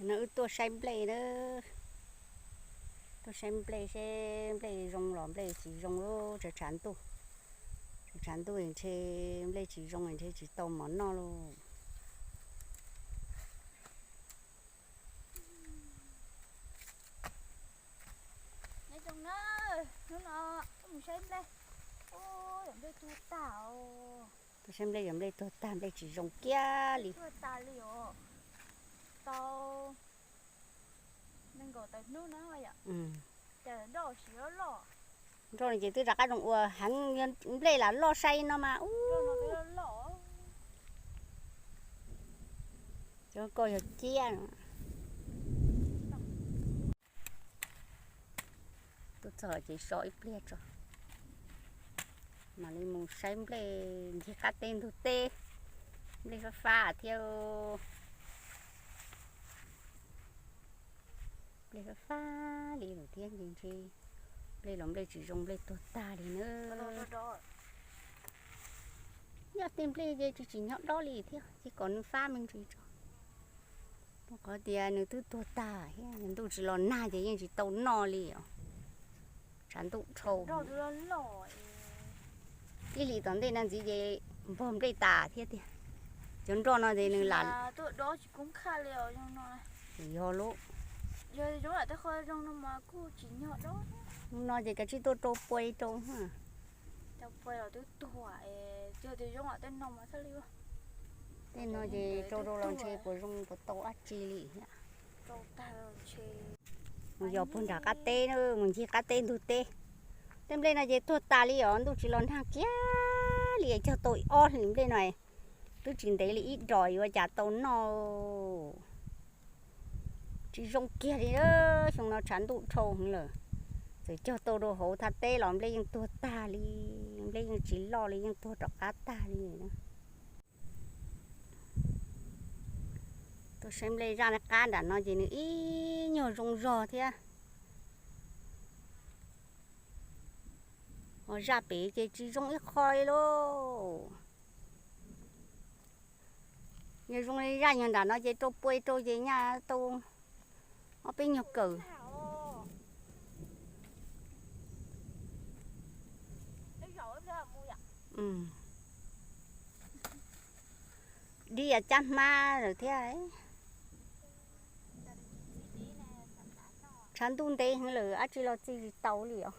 No wb tuaj saib nplej na, tuaj saib nplej seb nplej zoo los nplej tsis zoo, tshav tshav ntuj, tshav tshav ntuj ntshe nplej tsis zoo ntshe tsis tau mov noj lauj. Nyob zoo na, hnub no wb mus saib nplej, ua yog nplej tuag tag os. Tuaj saib nplej yog nplej tuag tag, nplej tsis zoo kiag li. Tuag tag li os. Tau nees nkaum tawm hnub na yom. Cas nroj tsis loj loj. Nroj no ces twb rov qab zoo ua heev, nplej lam loj sai no mas ub. Cov ko yog ciab. Tuaj txog ces so ib pliag tso, mam li mus saib nplej ncig qab teb ntug teb. Nplej fab fab thiab, nplej fab fab li lawm thiab, ntshe nplej los nplej tsis zoo, nplej tuag tag li na. Yog tej nplej ces tsis tsim nyog dob li thiab, ces kom nws fab me ntsis tso. Rau qhov tias nws twb tuag tag thiab, ntuj tsis los nag ces yeej tsis tau noj li os. Tshav ntuj dhau. Ib hlis tom ntej no ntxiv ces npog nplej tas thiab tiag. Cov nroj no ces nws lam yog lub no ces kav tsij tuaj rau puas rau. Tej no ces rau rau los ntshe puas zoo puas tau dab tsi li thiab. Mus yos puag nram qab teb, mus ncig qab teb ntug teb. Tej nplej no ces tuag tas li os, ntuj tsis los nag kiag li, cog tau ob hlis nplej no twb tsis ntev li ib dos yuav cas tau noj. Tsis zoo kiag li, xyoo no tshav ntuj dhau heev lawm. Txawm cog tau rau hauv thaj teb los nplej yeej tuag tag li, nplej yeej tsis loj li, yeej tuag rov qab tag li. Tuaj saib nplej zaj qab nram no ces nws ib nyuag zoo zog thiab. Ho zaj pem ces tsis zoo ib qho li lauj. Yog zoo li zaj nyuag nram no ces rau puas rau ces nyaj tau ob peb nyuag kawm. Dib cab hmab lawm thiab. Tshav ntuj ntev heev lawm, dab tsi los txi tsis tau li os.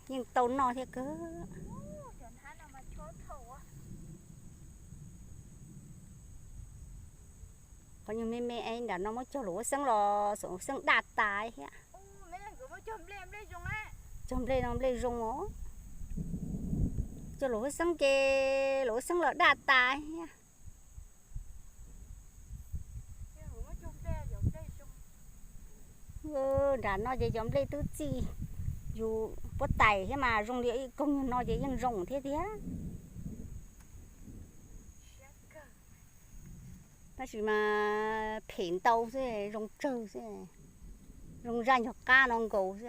Yeej tau noj thiab kawg. Qhov nyuag me me es nram no muab cog luam huab xeeb los xeeb daj tas thiab. Cog nplej no nplej zoo os. Cog luam huab xeeb ces luam huab xeeb los daj tas thiab. Nram no ces cov nplej twb txij yus puab tais thiab mas zoo li ib koog nyuag no ces yeej zoo thiab tiag. Tab sis mas phem ntau xwb, zoo tsawg xwb, zoo zaj nyuag qab no nkaus xwb.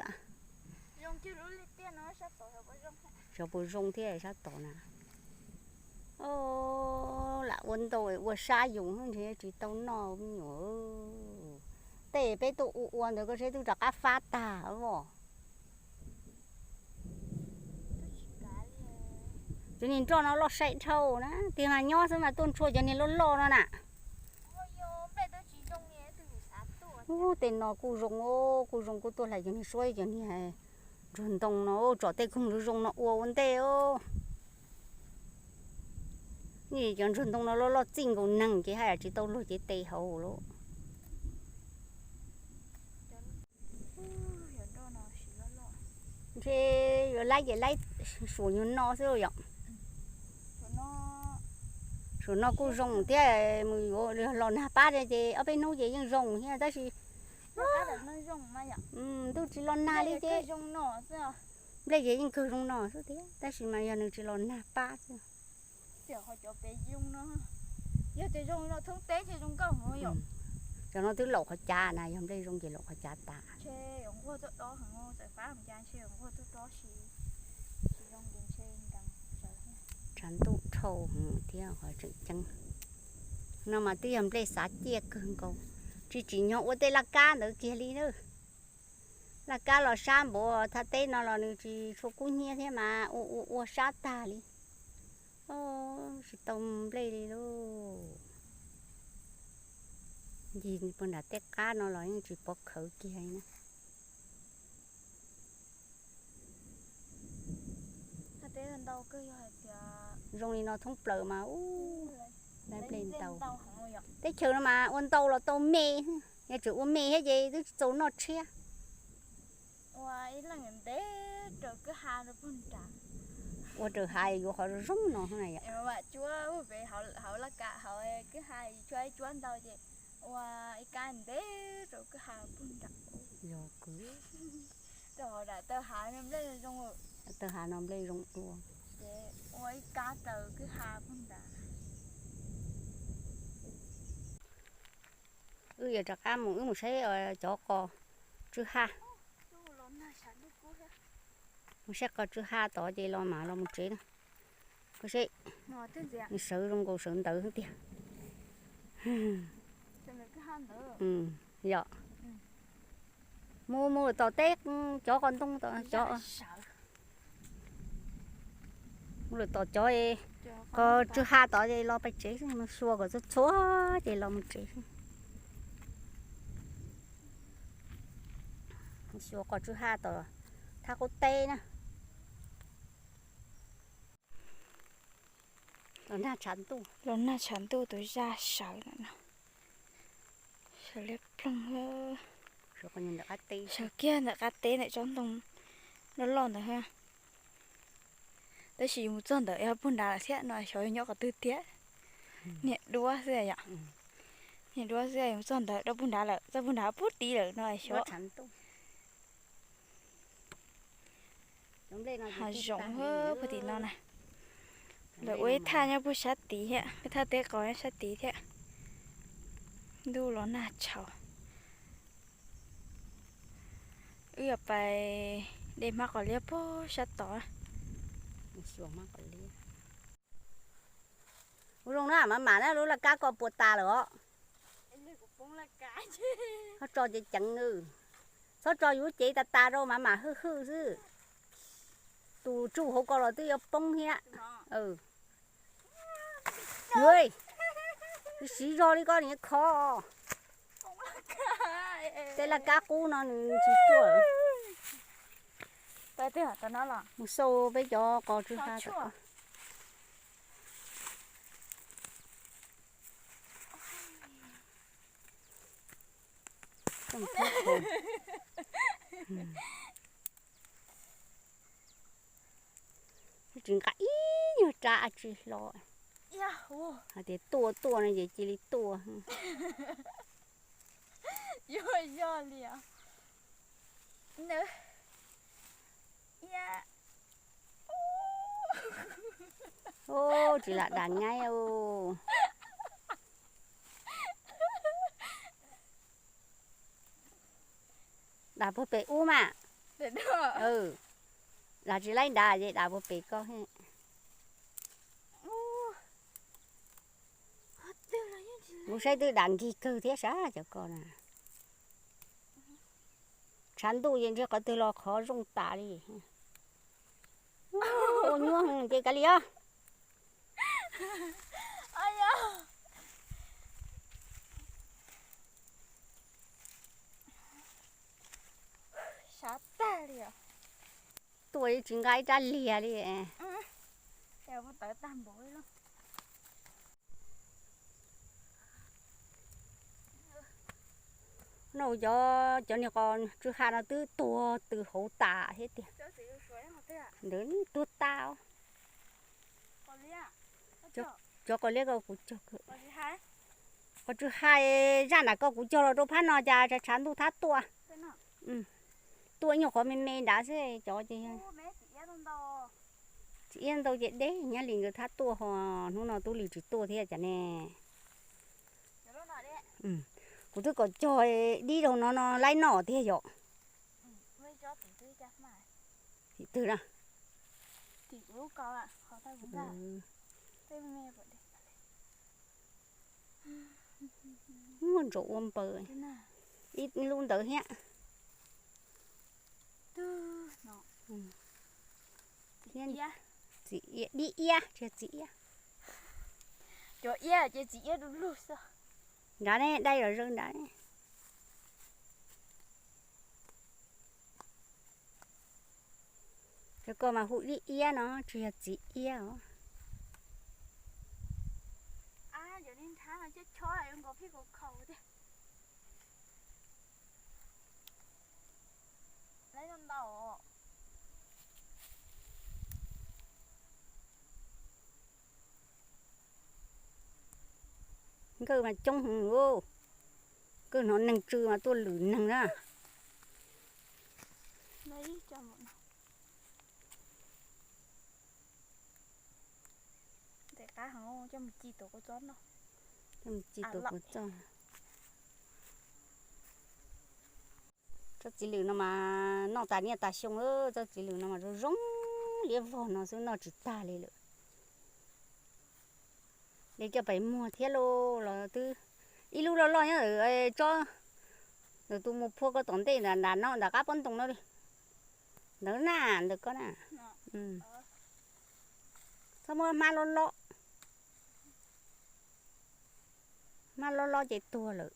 Xyov puas zoo thiab sab tod na. Lam ua ntau ua sab yus ntshe tsis tau noj me nyuam. Tej peb tuaj ua ua ntawd koj seb twb rov qab fab tag os. Cov niag nroj no loj sai dhau na, tiag mas nyob xwb mas tuaj ntshua cov niag loj loj no na. Ub, tej no kuj zoo, kuj zoo, kuj tuaj hlais cov niag suab cov niag ntsuag ntoo no, tsom tej koog zoo zoo no ua ua ntej os. Cov ntsuag ntoo no loj loj txij nkaus neeg ces haj yam tsis tau luag cev tes hauv lauj. Ntshe yuav laib ces laib suam nyuag no xwb yom. Suam no kuj zoo thiab, mus yuav los nag pab ces ob peb hnub ces yeej zoo thiab tab sis ntuj tsis los nag li ces nplej ces yeej kawg zoo no xwb thiab tab sis mas yog nws tsis los nag pab xwb. Cov no twb laum qhov cav na, yog nplej zoo ces laum qhov cav tas. Tshav ntuj dhau thiab qhov tseem ceeb. No mas twb yog nplej xav ciaj kawg nkaus, tsis tsim nyog ua tej laj kab ntawd kiag li na. Laj kab los sab npaum thaj teb no los nws tsis tshua kub hnyiab thiab mas ua ua ua sab tag li. Tsis tau nplej li lauj. Ncig puag nram tej qab no los yeej tsis pov khawv kiag li na. Zoo li no thoob plaws mas ub, lawv nplej ntau. Teb chaws no mas ua ntau los tau me, yog tseem ua me thiab ces twb tsis txaus noj tshiab. Ua raws hav yuav qhov zoo zoo no na yom. Yog kwv. Taw hav no nplej zoo dua. Wb yuav rov qab mus, wb mus saib cov qos tsw ha. Mus saib qos tsw ha tod ces los mam los mus tsev na. Koj saib, nws sawv zoo nkaus sawv ntawv tiag. Yog, mus mus lawm tom teb, cov qos ntoo, mus lawm tom cov qos tsw ha tod es los pais tsev, mus xyuas kom txhua txhua ces los mus tsev. Xyuas qos tsw ha tom thaj qub teb na. Los nag tshav ntuj, los nag tshav ntuj tus zaj sawv lawm no. Sawv liab ploog. Sawv kiag ntawm qab teb ntawm tsob ntoo loj loj ntawd. Tab sis yus mus txog ntawd yog puag nrad lawm thiab no, xyov yog nyob qhov twg tiag. Niag duab xwb yom. Niag duab xwb, yus mus txog ntawd rau puag nrad lawm, txog puag nrad puag tid lawm no xyov. Hav zoov puag tim no na. Lawv ua ib thaj nyob puag sab tid thiab, ib thaj teb qos nyob sab tid thiab. Ntuj los nag tshauv. Wb yuav pais de hmab qos liab puag sab tod. Ua zoo na, mam mam na, lub laj kab koj puas tas lawm os. Txhob tso ceev ceev, txhob tso yus cev tas tas rau, mam mam hwj hwj xwb. Tus tsuj hauv ko los twb yuav poob thiab. Siv zog li koj niag kho. Tej laj kab qub no nws tsis tuaj. Mus xauj peb cov qos tsw ha. Tsis nqa ib nyuag rab tsi hlo. Hais tias tuaj tuaj no ces cia li tuaj. Tsis lam dam nyaib. Dam puag pem ub mas. Dam tsis laib nrad ces dam puag pem ko. Kuv saib twb dam nkig kawg thiab sas cov ko na. Tshav ntuj ces ntshe qhov twg los qhov zoo tas li. Ua nyuaj ces kav liam. Tuaj tsis nqa ib rab liag li. No cov, cov niag qos tsw ha no twb tuag tws hauv tas thiab tiag. Ntawd tuag tas. Cov qos liab ko kuv cog. Qos tsw ha zaj nram ko kuv cog los rau phab no cas tshav ntuj thab tuaj. Tuaj ib nyuag qhov me me nrad xwb cov ces. Txiv iab ntau ces deb, Nyab Lis nkawd thab tuaj ho hnub no Tub Lis tsis tuaj thiab cas ne. Kuv twb kom cog dib rau no no laib noj tiag yom. Tim twg na? Tim kuv lub ko. Tim kuv lub ko. Ntsaum ua npaws. Ib lub ntawd thiab. Thiab txiv iab, dib iab, tsis yog txiv iab. Cov iab ces txiv iab du lug xwb. Nrad ne, dai los zaws nrad ne. Cov ko mas hu dib iab no, tsis yog txiv iab os. Nkawj mas coob heev, nkawj hnov neeg tsw mas tuaj lwm neeg na. Coj mus ci tus kua txob. Tsob txiv lwm no mas noj tas niaj tas xyoo, tsob txiv lwm no mas zoo zoo liab vog no xwb, noj tsis tag li lawm. Li coj pem muag thiab lauj, los twb ib lub loj loj nyob ntawm tsob, ntawm tus mus phua ko tom ntej ntawm no, ntawm qab pob ntoo no li. Ntawd na, ntawm ko na. Txhob muab hmab lob lob, hmab lob lob ces tuag lawm.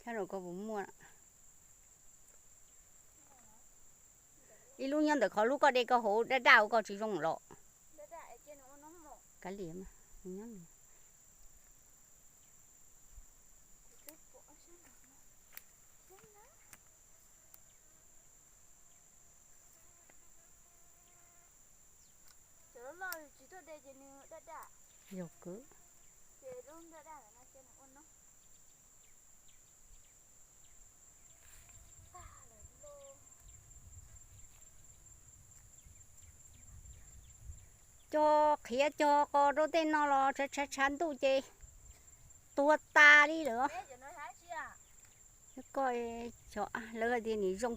Thab laum ko puas muaj? Ib lub nyob ntawm qhov lub koj de koj hauv daj daj ua koj tsis zoo los. Kav liam, nyob yog kwv. Cog qhiav cog qos rau tej no los tshav tshav ntuj ces tuag tas li lawm. Koj, lawv hais tias nim zoo,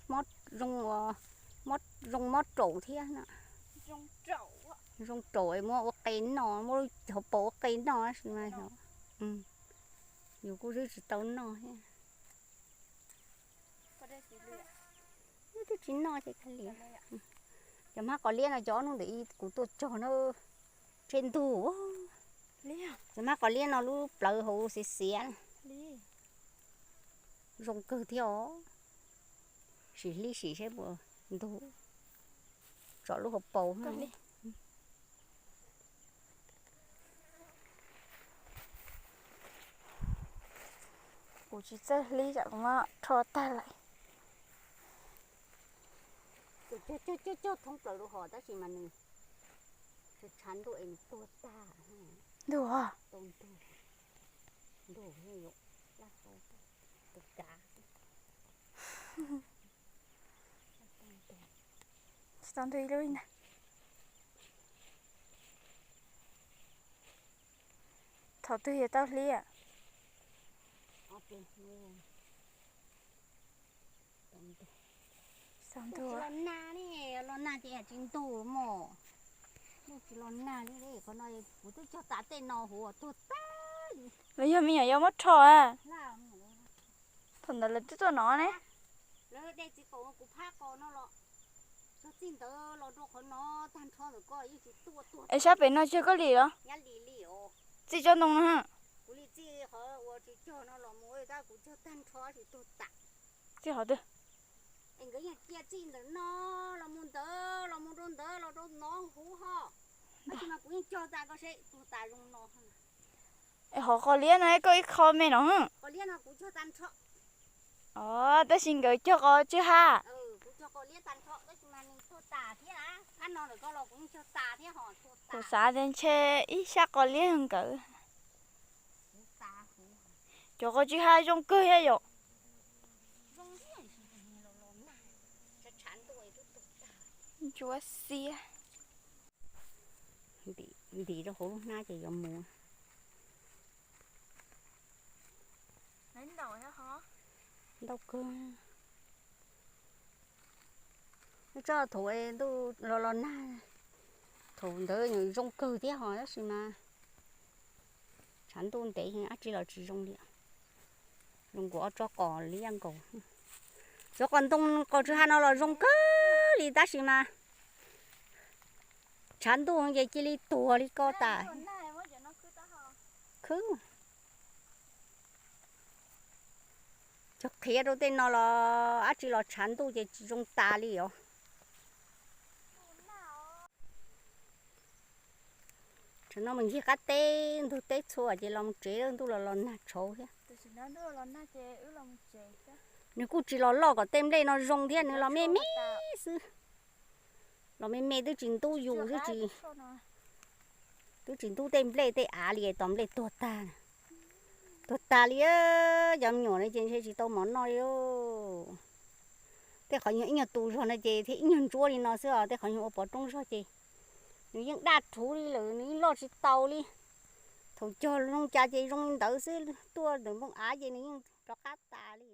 zoo mob raum thiab na. Zoo raum muab ua qe noj, muab hauv paus ua qe noj. Yus kuj twb tsis tau noj thiab. Twb tsis noj ces kav liam. Cov hmab qos liab no cov ob hnub ntawd kuv tuaj cog na, tshe ntug. Cov hmab qos liab no lub plawv hauv xiav xiav. Zoo kawg thiab os. Sim hlib sim saib puas ntug. Tsom lub hauv paus. Kuv tsis txawj hlib tsam kuv muab rho tag lawm. Cog cog cog thoob plaws lub hos tab sis mas nws tshav ntuj es nws tuag tag. Ntug. Tau ntug. Ntug, laj tau tus kav. Tsis tau ntug ib lub li ntag. Thaum twg yuav tau hlib? Tsis tau ntug. Los nag ne, los nag ces tsis ntug mos. Yeej tsis los nag li, qhov no kuv twb cog tas tej no huv tuag tag li. Los yog me nyuam yaus muab rho a? Thaum ntawd lawv twb tuaj no ne. Lawv de txiv qaum kuv phab qos no los, txog txij ntawd los rau qhov no tag nrho ntawm ko yeej tsis tuaj tuag. Es sab pem no tsis yog koj li los? Nyab li li os. Txij tsob ntoo no. Kuv li txij qhov uas tsis cog no los mus tab kuv cog tag nrho tsis tuag tas. Txij qhov twg? Es nkawd yeej cia txij ntawm no los mus ntawd los mus rau ntawd los rau no huv ho. Tab sis mas kuv yeej cog tas ko seb tuag tas zoo no. Es qhov qos liab no koj ib qho me no. Qos liab no kuv cog tag nrho. Os, tab sis nkawd cog qos tswj ha. Kuv cog qos liab tag nrho tab sis mas nws tuag tas thiab. Phab no ntawm ko los kuv yeej cog tas thiab ho. Kuv xav tias ntshe ib sab qos liab nkawd. Cov qos tswj ha zoo kawg thiab yom. Ntsuab xiab. Ntim rau hauv lub hnab ces yuav mus. Ntau kawg. Tso thaum ntuj los los nag, thaum ntawd zoo kawg thiab ho tab sis mas tshav ntuj ntev dab tsi los tsis zoo li. Zoo nkaus ob tsob qos liab nkaus. Cov qos ntoo qos tsw ha no los zoo kawg li tab sis mas tshav ntuj ces cia li tuag li ko tas. Khwb. Cov qhiav rau tej no los dab tsi los tshav ntuj ces tsis zoo tas li os. Tam no mus ncig qab teb ntug teb txhua ces los mus tsev, ntuj los los nag tshauv thiab. Nws kuj tsis los loj kom tej nplej no zoo thiab, nws los me me xwb. Los me me twb tsis ntub yus, twb tsis ntub tej nplej tej av li, tos nplej tuag tag. Tuag tag li, cov me nyuam no ces ntshe tsis tau mov noj li. Tej qhov nyuag ib nyuag tu zog no ces thiab ib nyuag ntsuab li no xwb os, tej qhov nyuag ua pov roob zog ces nws yeej daj rhuv li lawm, nws yeej loj tsis tau li. Thaum cog zoo cas ces zoo li ntawd xwb, tuaj ntawm npoo av ces nws yeej rov qab tas li.